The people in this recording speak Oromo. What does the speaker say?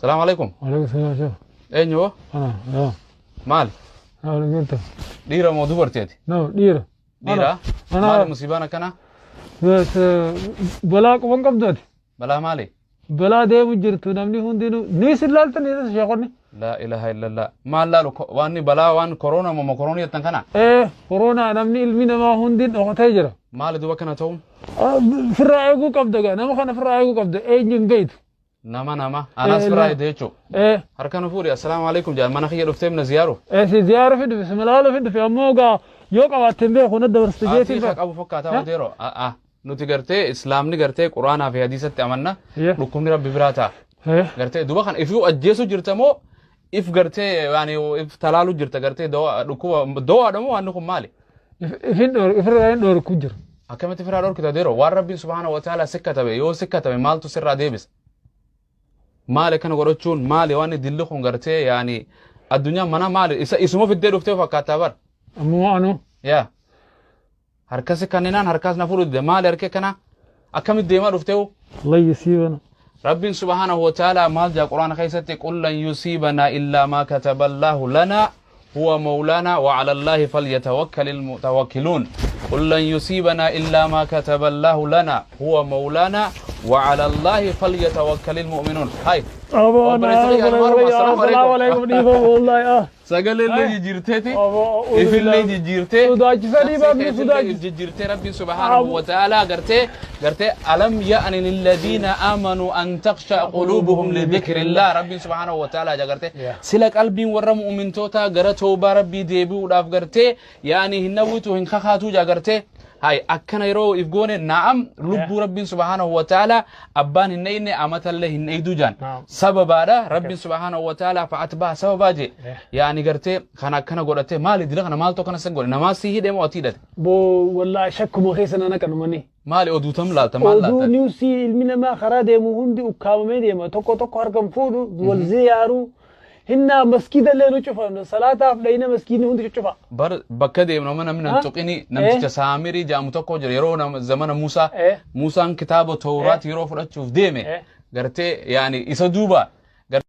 Salaamu alaikum. Waalaikum salaam sheekh. Eenyu hoo? Ana yaa. Maali? Haa jirta. Dhiira moo dubarteeti? No dhiira. Dhiira? Ana. Maali musiibaan akkanaa? Balaa quban qabdu ati. Balaa maali? Balaa deemu jirtu namni hundinuu ni sin laaltan ni sheekonni. Laa ilaaha illallah. Maal laalu waan balaa waan koroona moo mokoroonii jettan kana? Ee koronaa namni ilmi namaa hundi dhokatee jira. Maali duba kana ta'uun? Firraa eeguu qabda gaa nama kana firraa eeguu qabda eenyu hin beektu. Nama nama. Anaas firraa eegde jechuudha. Ee Harka nu fuudhi assalaamu alaikum jedhan mana kiyya dhuftee na ziyaaru. Ee si ziyaara fi dhufe si malaalu fi dhufe ammoo gaa yoo qabaatte hin beeku na dabarsite Ati jeetiin ka qabu fakkaataa odeero. Nuti gartee islaamni gartee quraanaa fi hadiisatti amanna. Dhukkubni rabbi biraa ta'a. Gartee duba kana ifuu ajjeesu jirta moo if gartee yaani if talaalu jirta gartee dawaa dhukkuba dawaadha moo wanni kun maali? Ifin dhoor ifirraa hin dhoorku jira. Akkamitti ifirraa dhorkita deero waan rabbiin subhaana wa ta'ala si katabe yoo si katabe maaltu sirraa deebisa? Maali akkana godhachuun maali waan dilli kun gartee yaani addunyaan mana maali isa isuma fiddee dhuftee fakkaataa bar. Ammoo anu Yaa. Harkasi kanninaan harkaas na fuudhu dide maali harki akkanaa akkamitti deemaa dhufteewu? Lan yusiibana. Rabbiin subhaanahu wa ta'ala maal jaa Qur'aana keessatti qul lan yusiibanaa illaa maa kataballaahu lanaa huwa mawlaanaa wa alallaahi falyatawakkalil mutawakkiluun qul lan yusiibanaa illaa maa kataballaahu lanaa huwa mawlaanaa wa alallaahi falyatawakkalil mu'minuun. Hay. Aboo Obboleessa kiyya Anwaar, assalaamu assalaamu alaikum. alaikum dhiifama wallahi ah. Sagalee jijjiirteeti. Aboo, Ifillee jijjiirtee. Sodaachisa dhiibaaf nu Nafsee sodaachisa. jijjiirtee Rabbiin subhaanahu wa ta'ala gartee gartee alam ya'ani lilladhiina aamanu an takhsha quluubuhum lidhikrillah Rabbiin subhaanahu wa ta'ala jaa gartee sila qalbiin warra mu'mintootaa gara tawbaa Rabbii deebi'uudhaaf gartee yaani hin hawwitu hin kakaatuu jaa gartee hay akkana yeroo if goone na'am lubbuu Rabbiin subhaanahu wa ta'ala abbaan hin dhayne amatallee hin dhaydu jaan Naam. sababaadha Rabbiin subhaanahu wa ta'ala fa'atbaa sababaa jee yaani gartee kana akkana godhate maali dila kana maaltu akkana san godhe namaa si hidhe moo ati hidhate Boo wallahi shakkuma keessa na naqan mani. maali oduu tam laalta maal Oduu laalta niwsii ilmi namaa karaa deemu hundi ukkaamamee deema. Tokko tokko harkan fuudhu wal ziyaaru. Hinnaa maskiida illee nu cufa. Salaataaf dhayina maskiidni hundi cuccufa. Bar bakka deemnu amma namni nan Ha? tuqini namticha saamirii jedhamu tokko jira yeroo zamana Muusaa Eh. Muusaan kitaaba Tawraat yeroo fudhachuuf deeme Eh. gartee yaani isa duuba